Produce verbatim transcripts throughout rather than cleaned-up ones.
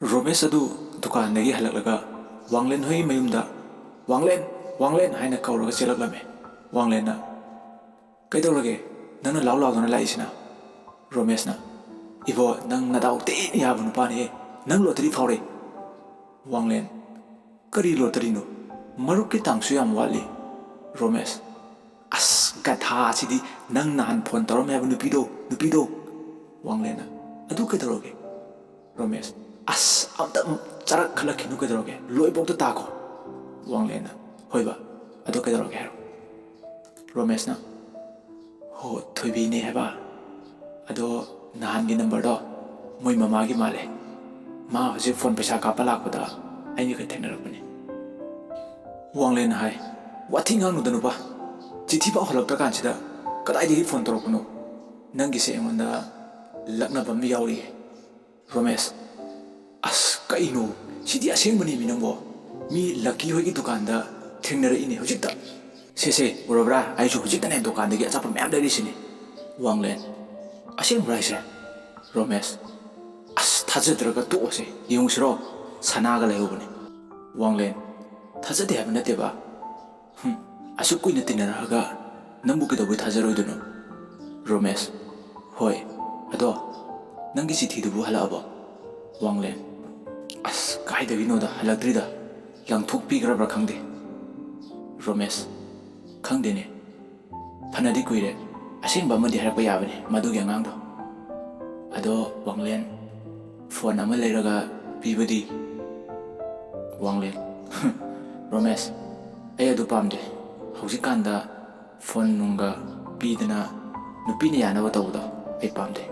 ꯔꯣꯃꯦꯁ ꯑꯗꯨ ꯗꯨꯀꯥꯟꯗꯒꯤ ꯍꯜꯂꯛꯂꯒ ꯋꯥꯡꯂꯦꯟ ꯍꯣꯏꯒꯤ ꯃꯌꯨꯝꯗ "ꯋꯥꯡꯂꯦꯟ, ꯋꯥꯡꯂꯦꯟ" ꯍꯥꯏꯅ ꯀꯧꯔꯒ ꯆꯦꯜꯂꯛꯂꯝꯃꯤ꯫ ꯋꯥꯡꯂꯦꯟꯅ, "ꯀꯩꯗꯧꯔꯒꯦ? ꯅꯪꯅ ꯂꯥꯎ ꯂꯥꯎꯗꯅ ꯂꯥꯛꯏꯁꯤꯅ?" ꯔꯣꯃꯦꯁꯅ, "ꯏꯕꯣ, ꯅꯪ ꯅꯗꯥꯎ ꯊꯤꯅ ꯌꯥꯕ ꯅꯨꯄꯥꯅꯤꯍꯦ꯫ ꯅꯪ ꯂꯣꯇꯔꯤ ꯐꯥꯎꯔꯦ!" ꯋꯥꯡꯂꯦꯟ, "ꯀꯔꯤ ꯂꯣꯇꯔꯤꯅꯣ? ꯃꯔꯨꯞꯀꯤ ꯇꯥꯡꯁꯨ ꯌꯥꯝ ꯋꯥꯠꯂꯤ꯫" ꯔꯣꯃꯦꯁ, "ꯑꯁ, ꯒꯙꯥꯁꯤꯗꯤ, ꯅꯪ ꯅꯍꯥꯟ ꯐꯣꯟ ꯇꯧꯔꯝꯃꯦ ꯍꯥꯏꯕ ꯅꯨꯄꯤꯗꯣ, ꯅꯨꯄꯤꯗꯣ!" ꯋꯥꯡꯂꯦꯟꯅ, "ꯑꯗꯨ ꯀꯩꯗꯧꯔꯒꯦ?" ꯔꯣꯃꯦꯁ, "ꯑꯁ, ꯑꯝꯇ ꯆꯔꯛ ꯈꯜꯂꯛꯈꯤꯅꯨ, ꯀꯩꯗꯧꯔꯒꯦ? ꯂꯣꯏꯕꯧꯇ ꯇꯥꯈꯣ꯫" ꯋꯥꯡꯂꯦꯟꯅ, "ꯍꯣꯏꯕ, ꯑꯗꯨ ꯀꯩꯗꯧꯔꯒꯦ ꯍꯥꯏꯔꯣ?" ꯔꯣꯃꯦꯁꯅ, "ꯍꯣ, ꯊꯣꯏꯕꯤꯅꯦ ꯍꯥꯏꯕ? ꯑꯗꯣ ꯅꯍꯥꯟꯒꯤ ꯅꯝꯕꯔꯗꯣ ꯃꯣꯏ ꯃꯃꯥꯒꯤ ꯃꯥꯜꯂꯦ꯫ ꯃꯥ ꯍꯧꯖꯤꯛ ꯐꯣꯟ ꯄꯩꯁꯥ ꯀꯥꯞꯄ ꯂꯥꯛꯄꯗ ꯑꯩꯒ ꯊꯦꯡꯅꯔꯛꯄꯅꯦ꯫" ꯋꯥꯡꯂꯦꯟ ꯍꯥꯏ, "ꯋꯥꯊꯤ ꯉꯥꯡꯅꯨꯗ ꯅꯨꯄꯥ, ꯆꯤꯊꯤ ꯐꯥꯎ ꯍꯜꯂꯛꯇ꯭ꯔꯀꯥꯟꯁꯤꯗ ꯀꯗꯥꯏꯗꯒꯤ ꯐꯣꯟ ꯇꯧꯔꯛꯄꯅꯣ? ꯅꯪꯒꯤꯁꯦ ꯑꯩꯉꯣꯟꯗ ꯂꯛꯅꯕ ꯑꯃ ꯌꯥꯎꯔꯤꯌꯦ꯫" ꯔꯣꯃꯦꯁ, "ꯑꯁ, ꯀꯩꯅꯣ? ꯁꯤꯗꯤ ꯑꯁꯦꯡꯕꯅꯦꯃꯤ ꯅꯪꯕꯣ꯫ ꯃꯤ ꯂꯛꯀꯤ ꯍꯣꯏꯒꯤ ꯗꯨꯀꯥꯟꯗ ꯊꯦꯡꯅꯔꯛꯏꯅꯦ ꯍꯧꯖꯤꯛꯇ꯫ ꯁꯦ, ꯁꯦ, ꯎꯔꯕ꯭ꯔꯥ? ꯑꯩꯁꯨ ꯍꯧꯖꯤꯛꯇꯅꯦ ꯗꯨꯀꯥꯟꯗꯒꯤ ꯑꯆꯥꯄꯣꯠ ꯃꯌꯥꯝ ꯂꯩꯔꯤꯁꯤꯅꯦ꯫" ꯋꯥꯡꯂꯦꯟ, "ꯑꯁꯦꯡꯕ꯭ꯔꯥ ꯍꯥꯏꯁꯦ?" ꯔꯣꯃꯦꯁ, "ꯑꯁ, ꯊꯥꯖꯗ꯭ꯔꯒ ꯇꯣꯛꯑꯁꯦ, ꯌꯦꯡꯉꯨꯁꯤꯔꯣ? ꯁꯅꯥꯒ ꯂꯩꯍꯧꯕꯅꯦ꯫" ꯋꯥꯡꯂꯦꯟ, "ꯊꯥꯖꯗꯦ ꯍꯥꯏꯕ ꯅꯠꯇꯦꯕ꯫ ꯍꯨꯝ, ꯑꯁꯨꯛ ꯀꯨꯏꯅ ꯇꯤꯟꯅꯔꯛꯑꯒ ꯅꯪꯕꯨ ꯀꯩꯗꯧꯕꯩ ꯊꯥꯖꯔꯣꯏꯗꯣꯏꯅꯣ?" ꯔꯣꯃꯦꯁ, "ꯍꯣꯏ, ꯑꯗꯣ ꯅꯪꯒꯤ ꯆꯤꯊꯤꯗꯨꯕꯨ ꯍꯜꯂꯛꯑꯕꯣ?" ꯋꯥꯡꯂꯦꯟ, "ꯑꯁ, ꯀꯥꯏꯗꯒꯤꯅꯣꯗ, ꯍꯜꯂꯛꯇ꯭ꯔꯤꯗ꯫ ꯂꯪꯊꯣꯛꯄꯤꯈ꯭ꯔꯕ꯭ꯔꯥ ꯈꯪꯗꯦ꯫" ꯔꯣꯃꯦꯁ, "ꯈꯪꯗꯦꯅꯦ꯫ ꯐꯅꯗꯤ ꯀꯨꯏꯔꯦ꯫ ꯑꯁꯦꯡꯕ ꯑꯃꯗꯤ ꯍꯥꯏꯔꯛꯄ ꯌꯥꯕꯅꯤ ꯃꯗꯨꯒꯤ ꯑꯉꯥꯡꯗꯣ꯫ ꯑꯗꯣ ꯋꯥꯡꯂꯦꯟ, ꯐꯣꯟ ꯑꯃ ꯂꯩꯔꯒ ꯄꯤꯕꯗꯤ?" ꯋꯥꯡꯂꯦꯟ, "ꯔꯣꯃꯦꯁ, ꯑꯩ ꯑꯗꯨ ꯄꯥꯝꯗꯦ꯫ ꯍꯧꯖꯤꯛꯀꯥꯟꯗ ꯐꯣꯟ ꯅꯨꯡꯒ ꯄꯤꯗꯅ ꯅꯨꯄꯤꯅ ꯌꯥꯅꯕ ꯇꯧꯕꯗꯣ ꯑꯩ ꯄꯥꯝꯗꯦ꯫"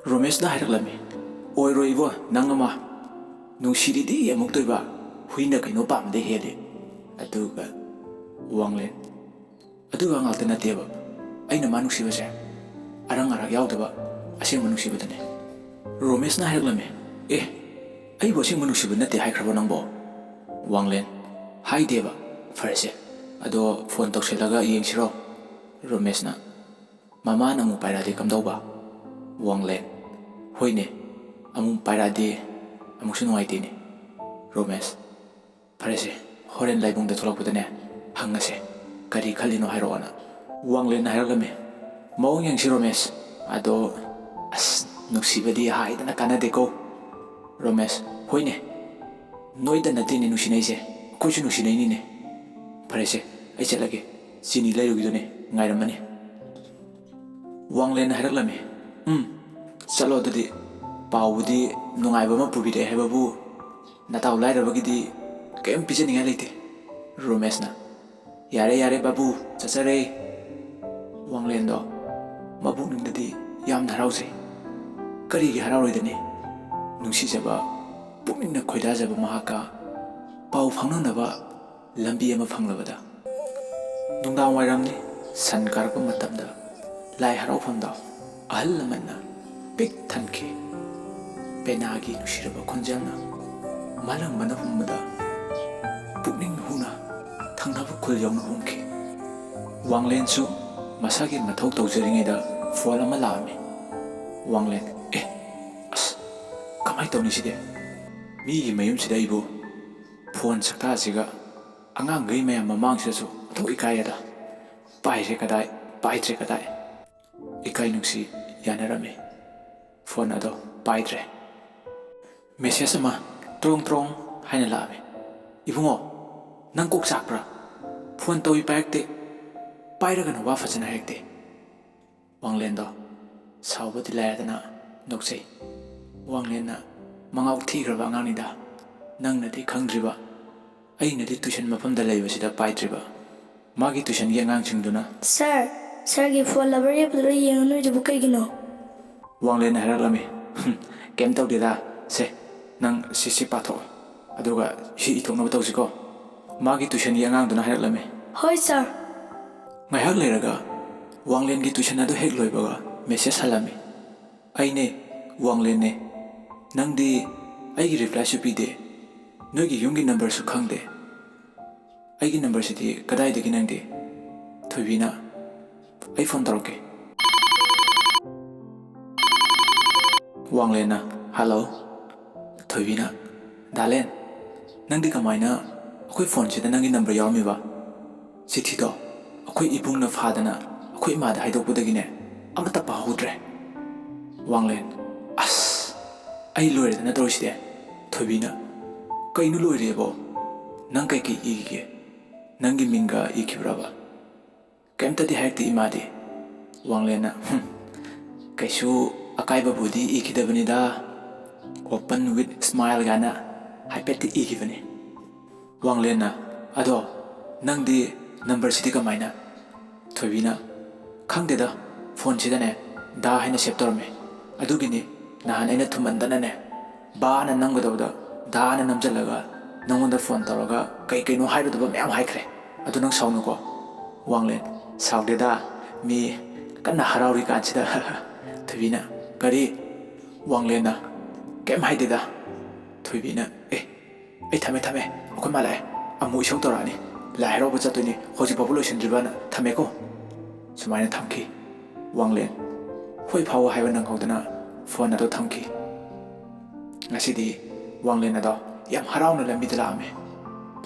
ꯔꯣꯃꯦꯁꯅ ꯍꯥꯏꯔꯛꯂꯝꯃꯤ, "ꯑꯣꯏꯔꯣꯏ ꯏꯕꯣ, ꯅꯪ ꯑꯃ꯫ ꯅꯨꯡꯁꯤꯔꯤꯗꯤ ꯑꯃꯨꯛꯇꯣꯏꯕ, ꯍꯨꯏꯅ ꯀꯩꯅꯣ ꯄꯥꯝꯕꯗꯩ ꯍꯦꯜꯂꯤ꯫" ꯑꯗꯨꯒ ꯋꯥꯡꯂꯦꯟ, "ꯑꯗꯨꯒ ꯉꯥꯛꯇ ꯅꯠꯇꯦꯕ, ꯑꯩꯅ ꯃꯥ ꯅꯨꯡꯁꯤꯕꯁꯦ ꯑꯔꯪ ꯑꯔꯥꯛ ꯌꯥꯎꯗꯕ ꯑꯁꯦꯡꯕ ꯅꯨꯡꯁꯤꯕꯗꯅꯦ꯫" ꯔꯣꯃꯦꯁꯅ ꯍꯥꯏꯔꯛꯂꯝꯃꯤ, "ꯑꯦ, ꯑꯩꯕꯨ ꯑꯁꯦꯡꯕ ꯅꯨꯡꯁꯤꯕ ꯅꯠꯇꯦ ꯍꯥꯏꯈ꯭ꯔꯕꯣ ꯅꯪꯕꯣ?" ꯋꯥꯡꯂꯦꯟ, "ꯍꯥꯏꯗꯦꯕ꯫ ꯐꯔꯦꯁꯦ, ꯑꯗꯣ ꯐꯣꯟ ꯇꯧꯁꯤꯜꯂꯒ ꯌꯦꯡꯁꯤꯔꯣ?" ꯔꯣꯃꯦꯁꯅ, "ꯃꯃꯥꯅ ꯑꯃꯨꯛ ꯄꯥꯏꯔꯛꯑꯗꯤ ꯀꯝꯗꯧꯕ?" ꯋꯥꯡꯂꯦꯟ, "ꯍꯣꯏꯅꯦ, ꯑꯃꯨꯛ ꯄꯥꯏꯔꯛꯑꯗꯤ ꯑꯃꯨꯛꯁꯨ ꯅꯨꯡꯉꯥꯏꯇꯦꯅꯦ꯫ ꯔꯣꯃꯦꯁ, ꯐꯔꯦꯁꯦ, ꯍꯣꯔꯦꯟ ꯂꯥꯏꯕꯨꯡꯗ ꯊꯣꯛꯂꯛꯄꯗꯅꯦ ꯍꯪꯉꯁꯦ, ꯀꯔꯤ ꯈꯜꯂꯤꯅꯣ ꯍꯥꯏꯔꯛꯑꯣꯅ꯫ ꯋꯥꯡꯂꯦꯟꯅ ꯍꯥꯏꯔꯛꯂꯝꯃꯤ, ꯃꯑꯣꯡ ꯌꯦꯡꯁꯤ ꯔꯣꯃꯦꯁ꯫ ꯑꯗꯣ ꯑꯁ, ꯅꯨꯡꯁꯤꯕꯗꯤ ꯍꯥꯏꯗꯅ ꯀꯥꯟꯅꯗꯦꯀꯣ꯫ ꯔꯣꯃꯦꯁ, ꯍꯣꯏꯅꯦ, ꯅꯣꯏꯗ ꯅꯠꯇꯦꯅꯦ ꯅꯨꯡꯁꯤꯅꯩꯁꯦ, ꯑꯩꯈꯣꯏꯁꯨ ꯅꯨꯡꯁꯤꯅꯩꯅꯤꯅꯦ꯫ ꯐꯔꯦꯁꯦ, ꯑꯩ ꯆꯠꯂꯒꯦ, ꯆꯤꯅꯤ ꯂꯩꯔꯨꯒꯤꯗꯨꯅꯦ, ꯉꯥꯏꯔꯝꯃꯅꯤ꯫ ꯋꯥꯡꯂꯦꯟꯅ ꯍꯥꯏꯔꯛꯂꯝꯃꯤ, ꯎꯝ, ꯆꯠꯂꯣ ꯑꯗꯨꯗꯤ꯫ ꯄꯥꯎꯕꯨꯗꯤ ꯅꯨꯡꯉꯥꯏꯕ ꯑꯃ ꯄꯨꯕꯤꯔꯛꯑꯦ ꯍꯥꯏꯕꯕꯨ ꯅꯇꯥꯎ ꯂꯥꯏꯔꯕꯒꯤꯗꯤ ꯀꯔꯤꯝ ꯄꯤꯖꯅꯤꯡꯉꯥꯏ ꯂꯩꯇꯦ꯫ ꯔꯣꯃꯦꯁꯅ, ꯌꯥꯔꯦ ꯌꯥꯔꯦ ꯕꯥꯕꯨ, ꯆꯠꯆꯔꯦ꯫ ꯋꯥꯡꯂꯦꯟꯗꯣ ꯃꯕꯨꯛꯅꯤꯡꯗꯗꯤ ꯌꯥꯝꯅ ꯍꯔꯥꯎꯖꯩ꯫ ꯀꯔꯤꯒꯤ ꯍꯔꯥꯎꯔꯣꯏꯗꯅꯤ? ꯅꯨꯡꯁꯤꯖꯕ, ꯄꯨꯛꯅꯤꯡꯅ ꯈꯣꯏꯗꯥꯖꯕ ꯃꯍꯥꯛꯀ ꯄꯥꯎ ꯐꯥꯎꯅꯅꯕ ꯂꯝꯕꯤ ꯑꯃ ꯐꯪꯂꯕꯗ꯫ ꯅꯨꯡꯗꯥꯡ ꯋꯥꯏꯔꯝꯅꯤ, ꯁꯟ ꯀꯥꯔꯛꯄ ꯃꯇꯝꯗ ꯂꯥꯏ ꯍꯔꯥꯎꯐꯝꯗ ꯑꯍꯜ ꯂꯃꯟꯅ ꯄꯤꯛ ꯊꯟꯈꯤ꯫ ꯄꯦꯅꯥꯒꯤ ꯅꯨꯡꯁꯤꯔꯕ ꯈꯣꯟꯖꯦꯜꯅ ꯃꯥꯂꯪꯕꯅ ꯍꯨꯝꯕꯗ ꯄꯨꯛꯅꯤꯡ ꯍꯨꯅ ꯊꯪꯅꯕ ꯈꯨꯜ ꯌꯧꯅ ꯍꯨꯝꯈꯤ꯫ ꯋꯥꯡꯂꯦꯟꯁꯨ ꯃꯁꯥꯒꯤ ꯃꯊꯧ ꯇꯧꯖꯔꯤꯉꯩꯗ ꯐꯣꯟ ꯑꯃ ꯂꯥꯛꯑꯝꯃꯤ꯫ ꯋꯥꯡꯂꯦꯟ, ꯑꯦ, ꯑꯁ, ꯀꯃꯥꯏꯅ ꯇꯧꯅꯤ ꯁꯤꯗꯤ? ꯃꯤꯒꯤ ꯃꯌꯨꯝꯁꯤꯗ ꯑꯩꯕꯨ ꯐꯣꯟ ꯁꯛꯇꯥꯁꯤꯒ ꯑꯉꯥꯡꯈꯩ ꯃꯌꯥꯝ ꯃꯃꯥꯡꯁꯤꯗꯁꯨ ꯑꯣꯟꯊꯣꯛ ꯏꯀꯥꯏꯌꯦꯗ꯫ ꯄꯥꯏꯔꯦ ꯀꯗꯥꯏ, ꯄꯥꯏꯗ꯭ꯔꯦ ꯀꯗꯥꯏ? ꯏꯀꯥꯏ ꯅꯨꯡꯁꯤ ꯌꯥꯅꯔꯝꯃꯤ꯫ ꯐꯣꯟ ꯑꯗꯣ ꯄꯥꯏꯗ꯭ꯔꯦ꯫ ꯃꯦꯁꯦꯖ ꯑꯃ ꯇ꯭ꯔꯣꯡ ꯇ꯭ꯔꯣꯡ ꯍꯥꯏꯅ ꯂꯥꯛꯑꯝꯃꯤ꯫ ꯏꯕꯨꯡꯉꯣ, ꯅꯪ ꯀꯣꯛ ꯆꯥꯛꯄ꯭ꯔꯥ? ꯐꯣꯟ ꯇꯧꯏ ꯄꯥꯏꯔꯛꯇꯦ, ꯄꯥꯏꯔꯒꯅ ꯋꯥ ꯐꯖꯅ ꯍꯥꯏꯔꯛꯇꯦ꯫ ꯋꯥꯡꯂꯦꯟꯗꯣ ꯁꯥꯎꯕꯗꯤ ꯂꯥꯏꯔꯗꯅ ꯅꯣꯛꯆꯩ꯫ ꯋꯥꯡꯂꯦꯟꯅ, ꯃꯉꯥꯎ ꯊꯤꯈ꯭ꯔꯕ ꯑꯉꯥꯡꯅꯤꯗ, ꯅꯪꯅꯗꯤ ꯈꯪꯗ꯭ꯔꯤꯕ꯫ ꯑꯩꯅꯗꯤ ꯇꯨꯏꯁꯟ ꯃꯐꯝꯗ ꯂꯩꯕꯁꯤꯗ ꯄꯥꯏꯗ꯭ꯔꯤꯕ꯫ ꯃꯥꯒꯤ ꯇꯨꯏꯁꯟꯒꯤ ꯑꯉꯥꯡꯁꯤꯡꯗꯨꯅ, ꯁꯥꯔ, ꯁꯥꯔꯒꯤ ꯐꯣꯟ ꯂꯕꯔ ꯑꯦꯞꯇꯨꯗ ꯌꯦꯡꯉꯨ ꯅꯣꯏꯗꯨꯕꯨ ꯀꯩꯒꯤꯅꯣ? ꯋꯥꯡꯂꯦꯟꯅ ꯍꯥꯏꯔꯛꯂꯝꯃꯤ, "ꯍꯨꯝ, ꯀꯩꯝ ꯇꯧꯗꯦꯗ꯫ ꯁꯦ, ꯅꯪ ꯁꯤ, ꯁꯤ ꯄꯥꯊꯣꯛꯑꯣ, ꯑꯗꯨꯒ ꯁꯤ ꯏꯊꯣꯛꯅꯕ ꯇꯧꯁꯤꯀꯣ?" ꯃꯥꯒꯤ ꯇꯨꯏꯁꯟꯒꯤ ꯑꯉꯥꯡꯗꯨꯅ ꯍꯥꯏꯔꯛꯂꯝꯃꯤ꯫ ꯍꯣꯏ ꯁꯥꯔ꯫ ꯉꯥꯏꯍꯥꯛ ꯂꯩꯔꯒ ꯋꯥꯡꯂꯦꯟꯒꯤ ꯇꯨꯏꯁꯟ ꯑꯗꯨ ꯍꯦꯛ ꯂꯣꯏꯕꯒ ꯃꯦꯁꯦꯖ ꯍꯜꯂꯝꯃꯤ꯫ ꯑꯩꯅꯦ, ꯋꯥꯡꯂꯦꯟꯅꯦ꯫ ꯅꯪꯗꯤ ꯑꯩꯒꯤ ꯔꯤꯄ꯭ꯂꯥꯏꯁꯨ ꯄꯤꯗꯦ, ꯅꯣꯏꯒꯤ ꯌꯨꯝꯒꯤ ꯅꯝꯕꯔꯁꯨ ꯈꯪꯗꯦ꯫ ꯑꯩꯒꯤ ꯅꯝꯕꯔꯁꯤꯗꯤ ꯀꯗꯥꯏꯗꯒꯤ ꯅꯪꯗꯤ? ꯊꯣꯏꯕꯤꯅ, ꯑꯩ ꯐꯣꯟ ꯇꯧꯔꯛꯀꯦ꯫ ꯋꯥꯡꯂꯦꯟꯅ, ꯍꯜꯂꯣ꯫ ꯊꯣꯏꯕꯤꯅ, "ꯗꯥꯂꯦꯟ, ꯅꯪꯗꯤ ꯀꯃꯥꯏꯅ ꯑꯩꯈꯣꯏ ꯐꯣꯟꯁꯤꯗ ꯅꯪꯒꯤ ꯅꯝꯕꯔ ꯌꯥꯎꯔꯝꯃꯤꯕ? ꯆꯤꯊꯤꯗꯣ ꯑꯩꯈꯣꯏ ꯏꯕꯨꯡꯅ ꯐꯥꯗꯅ ꯑꯩꯈꯣꯏ ꯏꯃꯥꯗ ꯍꯥꯏꯗꯣꯛꯄꯗꯒꯤꯅꯦ ꯑꯃꯠꯇ ꯄꯥꯍꯧꯗ꯭ꯔꯦ꯫" ꯋꯥꯡꯂꯦꯟ, "ꯑꯁ, ꯑꯩ ꯂꯣꯏꯔꯦꯗꯅ ꯇꯧꯔꯤꯁꯤꯗꯤ꯫" ꯊꯣꯏꯕꯤꯅ, "ꯀꯩꯅꯣ ꯂꯣꯏꯔꯦꯕꯣ? ꯅꯪ ꯀꯩꯀꯩ ꯏꯒꯦ? ꯅꯪꯒꯤ ꯃꯤꯡꯒ ꯏꯈꯤꯕ꯭ꯔꯕ?" "ꯀꯩꯝꯇꯗꯤ ꯍꯥꯏꯔꯛꯇꯦ ꯏꯃꯥꯗꯤ꯫" ꯋꯥꯡꯂꯦꯟꯅ, "ꯍꯨꯝ, ꯀꯩꯁꯨ ꯑꯀꯥꯏꯕꯕꯨꯗꯤ ꯏꯈꯤꯗꯕꯅꯤꯗ, open with smile ꯀꯥꯏꯅ ꯍꯥꯏꯐꯦꯠꯇꯤ ꯏꯈꯤꯕꯅꯤ꯫" ꯋꯥꯡꯂꯦꯟꯅ, "ꯑꯗꯣ ꯅꯪꯗꯤ ꯅꯝꯕꯔꯁꯤꯗꯤ ꯀꯃꯥꯏꯅ?" ꯊꯣꯏꯕꯤꯅ, "ꯈꯪꯗꯦꯗ, ꯐꯣꯟꯁꯤꯗꯅꯦ ꯗꯥ ꯍꯥꯏꯅ ꯁꯦꯞ ꯇꯧꯔꯝꯃꯦ, ꯑꯗꯨꯒꯤꯅꯤ ꯅꯍꯥꯟ ꯑꯩꯅ ꯊꯨꯃꯟꯗꯅꯅꯦ ꯕꯥꯅ ꯅꯝꯒꯗꯕꯗ ꯗꯥꯅ ꯅꯝꯁꯤꯜꯂꯒ ꯅꯪꯉꯣꯟꯗ ꯐꯣꯟ ꯇꯧꯔꯒ ꯀꯩ ꯀꯩꯅꯣ ꯍꯥꯏꯔꯨꯗꯕ ꯃꯌꯥꯝ ꯍꯥꯏꯈ꯭ꯔꯦ꯫ ꯑꯗꯨ ꯅꯪ ꯁꯥꯎꯅꯨꯀꯣ꯫" ꯋꯥꯡꯂꯦꯟ, "ꯁꯥꯎꯗꯦꯗ, ꯃꯤ ꯀꯟꯅ ꯍꯔꯥꯎꯔꯤ ꯀꯥꯟꯁꯤꯗ꯫" ꯊꯣꯏꯕꯤꯅ, "ꯀꯔꯤ?" ꯋꯥꯡꯂꯦꯟꯅ, "ꯀꯩꯝ ꯍꯥꯏꯗꯦꯗ꯫" ꯊꯣꯏꯕꯤꯅ, "ꯑꯦ, ꯑꯩ ꯊꯝꯃꯦ, ꯊꯝꯃꯦ, ꯑꯩꯈꯣꯏ ꯃꯥ ꯂꯥꯛꯑꯦ, ꯑꯃꯨꯛ ꯏꯁꯧ ꯇꯧꯔꯛꯑꯅꯤ, ꯂꯥꯏ ꯍꯔꯥꯎꯕ ꯆꯠꯇꯣꯏꯅꯤ, ꯍꯧꯖꯤꯛ ꯐꯥꯎꯕ ꯂꯣꯏꯁꯤꯟꯗ꯭ꯔꯤꯕꯅ, ꯊꯝꯃꯦꯀꯣ꯫" ꯁꯨꯃꯥꯏꯅ ꯊꯝꯈꯤ꯫ ꯋꯥꯡꯂꯦꯟ ꯍꯣꯏ ꯐꯥꯎꯕ ꯍꯥꯏꯕ ꯅꯪꯍꯧꯗꯅ ꯐꯣꯟ ꯑꯗꯨ ꯊꯝꯈꯤ꯫ ꯉꯁꯤꯗꯤ ꯋꯥꯡꯂꯦꯟ ꯑꯗꯣ ꯌꯥꯝ ꯍꯔꯥꯎꯅ ꯂꯝꯕꯤꯗ ꯂꯥꯛꯑꯝꯃꯦ꯫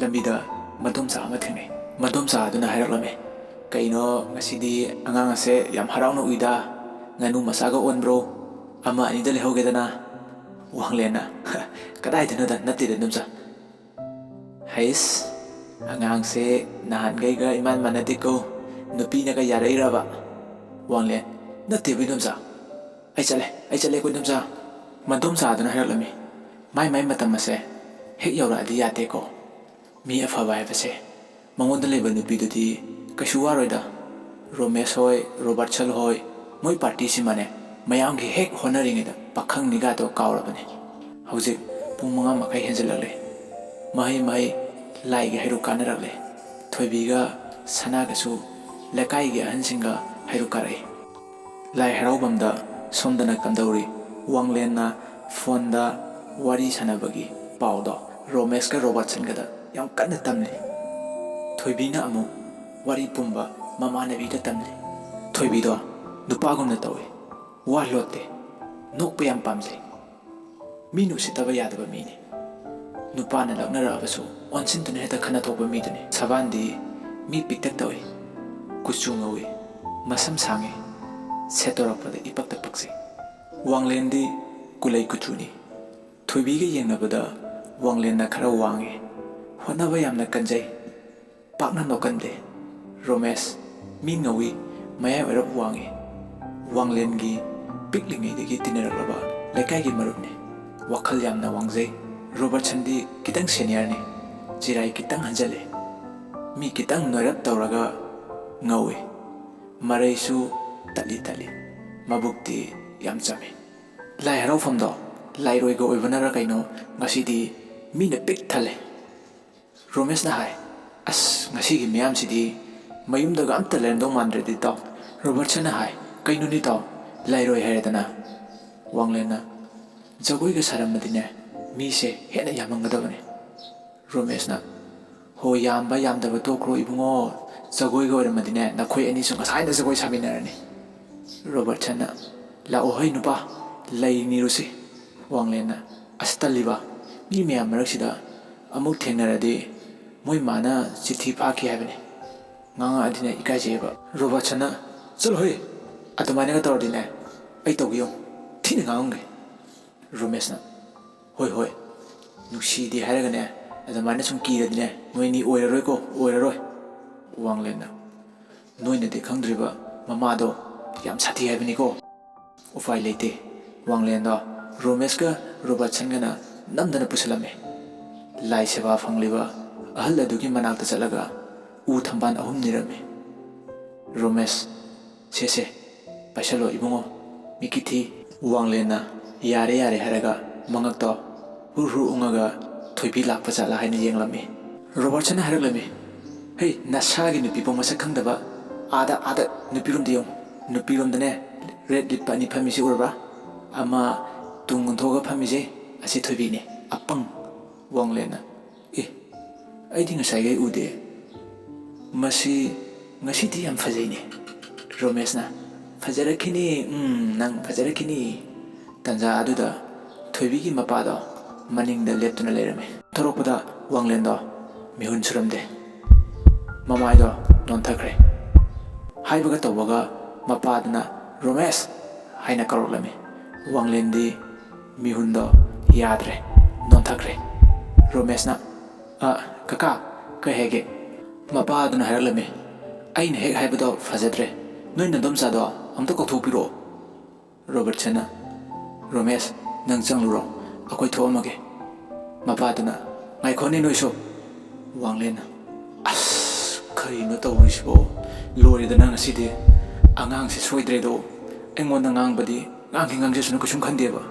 ꯂꯝꯕꯤꯗ ꯃꯗꯣꯝꯆꯥ ꯑꯃ ꯊꯦꯡꯅꯩ꯫ ꯃꯗꯣꯝꯆꯥ ꯑꯗꯨꯅ ꯍꯥꯏꯔꯛꯂꯝꯃꯤ, "ꯀꯩꯅꯣ ꯉꯁꯤꯗꯤ ꯑꯉꯥꯡ ꯑꯁꯦ ꯌꯥꯝ ꯍꯔꯥꯎꯅ ꯎꯏꯗ, ꯉꯥꯅꯨ ꯃꯆꯥꯒ ꯑꯣꯟꯕ꯭ꯔꯣ? ꯑꯃ ꯑꯅꯤꯗ ꯂꯩꯍꯧꯒꯦꯗꯅ꯫" ꯋꯥꯡꯂꯦꯟꯅ, "ꯀꯗꯥꯏꯗꯅꯣꯗ, ꯅꯠꯇꯦꯗ ꯏꯗꯣꯝꯆꯥ꯫" "ꯍꯩꯁ, ꯑꯉꯥꯡꯁꯦ ꯅꯍꯥꯟꯈꯩꯒ ꯏꯃꯥꯟ ꯃꯥꯟꯅꯗꯦꯀꯣ, ꯅꯨꯄꯤꯅꯒ ꯌꯥꯔꯛꯏꯔꯕ?" ꯋꯥꯡꯂꯦꯟ, "ꯅꯠꯇꯦꯕ ꯏꯗꯣꯝꯆꯥ, ꯑꯩ ꯆꯠꯂꯦ, ꯑꯩ ꯆꯠꯂꯦꯀꯣ ꯏꯗꯣꯝꯆꯥ꯫" ꯃꯗꯣꯝꯆꯥ ꯑꯗꯨꯅ ꯍꯥꯏꯔꯛꯂꯝꯃꯤ, "ꯃꯥꯏ ꯃꯥꯏ ꯃꯇꯝ ꯑꯁꯦ ꯍꯦꯛ ꯌꯧꯔꯛꯑꯗꯤ ꯌꯥꯗꯦꯀꯣ, ꯃꯤ ꯑꯐꯕ ꯍꯥꯏꯕꯁꯦ꯫ ꯃꯉꯣꯟꯗ ꯂꯩꯕ ꯅꯨꯄꯤꯗꯨꯗꯤ ꯀꯩꯁꯨ ꯋꯥꯔꯣꯏꯗ꯫ ꯔꯣꯃꯦꯁ ꯍꯣꯏ, ꯔꯣꯕꯥꯔꯠꯁꯟ ꯍꯣꯏ, ꯃꯣꯏ ꯄꯥꯔꯇꯤꯁꯤꯃꯅꯦ ꯃꯌꯥꯝꯒꯤ ꯍꯦꯛ ꯍꯣꯠꯅꯔꯤꯉꯩꯗ ꯄꯥꯈꯪꯅꯤꯒꯗꯣ ꯀꯥꯎꯔꯕꯅꯤ꯫ ꯍꯧꯖꯤꯛ ꯄꯨꯡ ꯃꯉꯥ ꯃꯈꯥꯏ ꯍꯦꯟꯖꯜꯂꯛꯂꯦ꯫ ꯃꯍꯩ ꯃꯍꯩ ꯂꯥꯏꯒꯤ ꯍꯩꯔꯨꯛ ꯀꯥꯟꯅꯔꯛꯂꯦ꯫ ꯊꯣꯏꯕꯤꯒ ꯁꯅꯥꯒꯁꯨ ꯂꯩꯀꯥꯏꯒꯤ ꯑꯍꯟꯁꯤꯡꯒ ꯍꯩꯔꯨꯛ ꯀꯥꯔꯛꯏ꯫ ꯂꯥꯏ ꯍꯔꯥꯎꯐꯝꯗ ꯁꯣꯝꯗꯅ ꯀꯝꯗꯧꯔꯤ?" ꯋꯥꯡꯂꯦꯟꯅ ꯐꯣꯟꯗ ꯋꯥꯔꯤ ꯁꯥꯟꯅꯕꯒꯤ ꯄꯥꯎꯗꯣ ꯔꯣꯃꯦꯁꯀ ꯔꯣꯕꯥꯔꯠꯁꯟꯒꯗ ꯌꯥꯝ ꯀꯟꯅ ꯇꯝꯂꯤ꯫ ꯊꯣꯏꯕꯤꯅ ꯑꯃꯨꯛ ꯋꯥꯔꯤ ꯄꯨꯝꯕ ꯃꯃꯥꯟꯅꯕꯤꯗ ꯇꯝꯂꯤ꯫ ꯊꯣꯏꯕꯤꯗꯣ ꯅꯨꯄꯥꯒꯨꯝꯅ ꯇꯧꯏ, ꯋꯥ ꯂꯣꯠꯇꯦ, ꯅꯣꯛꯄ ꯌꯥꯝ ꯄꯥꯝꯖꯩ꯫ ꯃꯤꯅ ꯎꯁꯤꯠꯇꯕ ꯌꯥꯗꯕ ꯃꯤꯅꯤ꯫ ꯅꯨꯄꯥꯅ ꯂꯛꯅꯔꯛꯑꯕꯁꯨ ꯑꯣꯟꯁꯤꯟꯗꯨꯅ ꯍꯦꯛꯇ ꯈꯟꯅ ꯊꯣꯛꯄ ꯃꯤꯗꯨꯅꯤ꯫ ꯁꯕꯥꯟꯗꯤ ꯃꯤ ꯄꯤꯛꯇꯛ ꯇꯧꯏ, ꯀꯨꯆꯨ ꯉꯧꯏ, ꯃꯁꯝ ꯁꯥꯡꯉꯤ, ꯁꯦꯠꯇꯣꯔꯛꯄꯗ ꯏꯄꯛꯇ ꯄꯛꯆꯩ꯫ ꯋꯥꯡꯂꯦꯟꯗꯤ ꯀꯨꯂꯩ ꯀꯨꯆꯨꯅꯤ꯫ ꯊꯣꯏꯕꯤꯒ ꯌꯦꯡꯅꯕꯗ ꯋꯥꯡꯂꯦꯟꯅ ꯈꯔ ꯋꯥꯡꯉꯤ, ꯍꯣꯠꯅꯕ ꯌꯥꯝꯅ ꯀꯟꯖꯩ, ꯄꯥꯛꯅ ꯅꯣꯛꯀꯟꯗꯦ꯫ ꯔꯣꯃꯦꯁ ꯃꯤ ꯉꯧꯏ, ꯃꯌꯥꯏ ꯑꯣꯏꯔꯞ ꯋꯥꯡꯏ꯫ ꯋꯥꯡꯂꯦꯟꯒꯤ ꯄꯤꯛꯂꯤꯉꯩꯗꯒꯤ ꯇꯤꯟꯅꯔꯛꯂꯕ ꯂꯩꯀꯥꯏꯒꯤ ꯃꯔꯨꯞꯅꯤ꯫ ꯋꯥꯈꯜ ꯌꯥꯝꯅ ꯋꯥꯡꯖꯩ꯫ ꯔꯣꯕꯔꯠꯁꯟꯗꯤ ꯈꯤꯇꯪ ꯁꯦꯅꯤꯌꯔꯅꯤ꯫ ꯆꯤꯔꯥꯏ ꯈꯤꯇꯪ ꯍꯟꯖꯜꯂꯤ꯫ ꯃꯤ ꯈꯤꯇꯪ ꯅꯣꯏꯔꯞ ꯇꯧꯔꯒ ꯉꯧꯏ꯫ ꯃꯔꯩꯁꯨ ꯇꯠꯂꯤ ꯇꯠꯂꯤ꯫ ꯃꯕꯨꯛꯇꯤ ꯌꯥꯝ ꯆꯝꯃꯤ꯫ ꯂꯥꯏ ꯍꯔꯥꯎꯐꯝꯗꯣ ꯂꯥꯏꯔꯣꯏꯒ ꯑꯣꯏꯕꯅꯔ ꯀꯩꯅꯣ, ꯉꯁꯤꯗꯤ ꯃꯤꯅ ꯄꯤꯛ ꯊꯜꯂꯦ꯫ ꯔꯣꯃꯦꯁꯅ ꯍꯥꯏ, "ꯑꯁ, ꯉꯁꯤꯒꯤ ꯃꯤꯌꯥꯝꯁꯤꯗꯤ ꯃꯌꯨꯝꯗꯒ ꯑꯝꯇ ꯂꯩꯔꯝꯗꯧ ꯃꯥꯟꯗ꯭ꯔꯦꯗ, ꯏꯇꯥꯎ꯫" ꯔꯣꯕꯔꯠꯁꯟꯅ ꯍꯥꯏ, "ꯀꯩꯅꯣꯅꯦ, ꯏꯇꯥꯎ, ꯂꯥꯏꯔꯣꯏ ꯍꯥꯏꯔꯦꯗꯅ?" ꯋꯥꯡꯂꯦꯟꯅ, "ꯖꯒꯣꯏꯒ ꯁꯥꯔꯝꯃꯗꯤꯅꯦ, ꯃꯤꯁꯦ ꯍꯦꯟꯅ ꯌꯥꯝꯃꯝꯒꯗꯕꯅꯦ꯫" ꯔꯣꯃꯦꯁꯅ, "ꯍꯣ, ꯌꯥꯝꯕ ꯌꯥꯝꯗꯕ ꯇꯣꯛꯈ꯭ꯔꯣ ꯏꯕꯨꯡꯉꯣ, ꯖꯒꯣꯏꯒ ꯑꯣꯏꯔꯝꯃꯗꯤꯅꯦ, ꯅꯈꯣꯏ ꯑꯅꯤꯁꯨ ꯉꯁꯥꯏꯅ ꯖꯒꯣꯏ ꯁꯥꯃꯤꯟꯅꯔꯅꯤ꯫" ꯔꯣꯕꯔꯠꯁꯟꯅ, "ꯂꯥꯛꯑꯣ ꯍꯩ ꯅꯨꯄꯥ, ꯂꯩ ꯅꯤꯔꯨꯁꯤ꯫" ꯋꯥꯡꯂꯦꯟꯅ, "ꯑꯁ, ꯇꯜꯂꯤꯕ, ꯃꯤ ꯃꯌꯥꯝ ꯃꯔꯛꯁꯤꯗ ꯑꯃꯨꯛ ꯊꯦꯡꯅꯔꯗꯤ ꯃꯣꯏ ꯃꯥꯅ ꯆꯤꯊꯤ ꯐꯥꯈꯤ ꯍꯥꯏꯕꯅꯤ, ꯉꯥꯡꯉꯛꯑꯗꯤꯅꯦ ꯏꯀꯥꯏꯖꯩꯑꯕ꯫" ꯔꯣꯕꯔꯠꯁꯟꯅ, "ꯆꯠꯂꯣ ꯍꯩ, ꯑꯗꯨꯃꯥꯏꯅꯒ ꯇꯧꯔꯗꯤꯅꯦ ꯑꯩ ꯇꯧꯒꯦ ꯌꯦꯡꯉꯨ, ꯊꯤꯅ ꯉꯥꯡꯉꯝꯒꯦ꯫" ꯔꯣꯃꯦꯁꯅ, "ꯍꯣꯏ, ꯍꯣꯏ, ꯅꯨꯡꯁꯤꯗꯦ ꯍꯥꯏꯔꯒꯅꯦ, ꯑꯗꯨꯃꯥꯏꯅ ꯁꯨꯝ ꯀꯤꯔꯗꯤꯅꯦ, ꯅꯣꯏꯅꯤ ꯑꯣꯏꯔꯔꯣꯏꯀꯣ, ꯑꯣꯏꯔꯔꯣꯏ꯫" ꯋꯥꯡꯂꯦꯟꯅ, "ꯅꯣꯏꯅꯗꯤ ꯈꯪꯗ꯭ꯔꯤꯕ, ꯃꯃꯥꯗꯣ ꯌꯥꯝ ꯁꯥꯊꯤ ꯍꯥꯏꯕꯅꯤꯀꯣ꯫" ꯎꯄꯥꯏ ꯂꯩꯇꯦ꯫ ꯋꯥꯡꯂꯦꯟꯗꯣ ꯔꯣꯃꯦꯁꯀ ꯔꯣꯕꯔꯠꯁꯟꯒꯅ ꯅꯝꯗꯅ ꯄꯨꯁꯜꯂꯝꯃꯤ꯫ ꯂꯥꯏ ꯁꯦꯕꯥ ꯐꯪꯂꯤꯕ ꯑꯍꯜ ꯑꯗꯨꯒꯤ ꯃꯅꯥꯛꯇ ꯆꯠꯂꯒ ꯎ ꯊꯝꯕꯥꯜ ꯑꯍꯨꯝ ꯅꯤꯔꯝꯃꯤ꯫ ꯔꯣꯃꯦꯁ, "ꯁꯦ, ꯁꯦ, ꯄꯥꯏꯁꯜꯂꯣ ꯏꯕꯨꯡꯉꯣ, ꯃꯤꯠꯀꯤ ꯊꯤ꯫" ꯋꯥꯡꯂꯦꯟꯅ "ꯌꯥꯔꯦ, ꯌꯥꯔꯦ" ꯍꯥꯏꯔꯒ ꯃꯉꯛꯇꯣ ꯍꯨꯔ ꯍꯨꯔ ꯎꯪꯉꯒ ꯊꯣꯏꯕꯤ ꯂꯥꯛꯄ ꯖꯥꯠꯂꯥ ꯍꯥꯏꯅ ꯌꯦꯡꯂꯝꯃꯤ꯫ ꯔꯣꯕꯔꯠꯁꯟꯅ ꯍꯥꯏꯔꯛꯂꯝꯃꯤ, "ꯍꯩ, ꯅꯁꯥꯒꯤ ꯅꯨꯄꯤꯕꯨ ꯃꯁꯛ ꯈꯪꯗꯕ, ꯑꯥꯗ, ꯑꯥꯗ ꯅꯨꯄꯤꯔꯣꯝꯗ ꯌꯦꯡꯉꯨ꯫ ꯅꯨꯄꯤꯔꯣꯝꯗꯅꯦ, ꯔꯦꯠ ꯂꯤꯠꯄ ꯑꯅꯤ ꯐꯝꯃꯤꯁꯤ ꯎꯔꯕ꯭ꯔꯥ? ꯑꯃ ꯇꯨꯡ ꯑꯣꯟꯊꯣꯛꯑꯒ ꯐꯝꯃꯤꯁꯦ, ꯑꯁꯤ ꯊꯣꯏꯕꯤꯅꯤ, ꯑꯄꯪ꯫" ꯋꯥꯡꯂꯦꯟꯅ, "ꯑꯦ, ꯑꯩꯗꯤ ꯉꯁꯥꯏꯈꯩ ꯎꯗꯦ꯫ ꯃꯁꯤ ꯉꯁꯤꯗꯤ ꯌꯥꯝ ꯐꯖꯩꯅꯦ꯫" ꯔꯣꯃꯦꯁꯅ, "ꯐꯖꯔꯛꯈꯤꯅꯤ, ꯎꯝ, ꯅꯪ ꯐꯖꯔꯛꯈꯤꯅꯤ꯫" ꯇꯟꯖꯥ ꯑꯗꯨꯗ ꯊꯣꯏꯕꯤꯒꯤ ꯃꯄꯥꯗꯣ ꯃꯅꯤꯡꯗ ꯂꯦꯞꯇꯨꯅ ꯂꯩꯔꯝꯃꯤ꯫ ꯊꯣꯔꯛꯄꯗ ꯋꯥꯡꯂꯦꯟꯗꯣ ꯃꯤꯍꯨꯟ ꯁꯨꯔꯝꯗꯦ꯫ ꯃꯃꯥꯏꯗꯣ ꯅꯣꯟꯊꯈ꯭ꯔꯦ꯫ ꯍꯥꯏꯕꯒ ꯇꯧꯕꯒ ꯃꯄꯥꯗꯨꯅ "ꯔꯣꯃꯦꯁ" ꯍꯥꯏꯅ ꯀꯧꯔꯛꯂꯝꯃꯤ꯫ ꯋꯥꯡꯂꯦꯟꯗꯤ ꯃꯤꯍꯨꯟꯗꯣ ꯌꯥꯗ꯭ꯔꯦ, ꯅꯣꯟꯊꯈ꯭ꯔꯦ꯫ ꯔꯣꯃꯦꯁꯅ, "ꯑ, ꯀꯀꯥ, ꯀꯩ ꯍꯥꯏꯒꯦ?" ꯃꯄꯥꯗꯨꯅ ꯍꯥꯏꯔꯛꯂꯝꯃꯤ, "ꯑꯩꯅ ꯍꯦꯛ ꯍꯥꯏꯕꯗꯣ ꯐꯖꯗ꯭ꯔꯦ꯫ ꯅꯣꯏ ꯅꯗꯣꯝꯆꯥꯗꯣ ꯑꯝꯇ ꯀꯧꯊꯣꯛꯄꯤꯔꯛꯑꯣ꯫" ꯔꯣꯕꯔꯠꯁꯟꯅ, "ꯔꯣꯃꯦꯁ, ꯅꯪ ꯆꯪꯂꯨꯔꯣ, ꯑꯩꯈꯣꯏ ꯊꯣꯛꯑꯝꯃꯒꯦ꯫" ꯃꯄꯥꯗꯨꯅ, "ꯉꯥꯏꯈꯣꯅꯦ ꯅꯣꯏꯁꯨ꯫" ꯋꯥꯡꯂꯦꯟꯅ, "ꯑꯁ, ꯀꯔꯤꯅꯣ ꯇꯧꯔꯤꯁꯤꯕꯣ? ꯂꯣꯏꯔꯦꯗꯅ ꯉꯁꯤꯗꯤ꯫ ꯑꯉꯥꯡꯁꯦ ꯁꯣꯏꯗ꯭ꯔꯦꯗꯣ꯫ ꯑꯩꯉꯣꯟꯗ ꯉꯥꯡꯕꯗꯤ ꯉꯥꯡꯒꯦ ꯉꯥꯡꯖꯁꯅꯨ, ꯀꯩꯁꯨꯝ ꯈꯟꯗꯦꯕ꯫"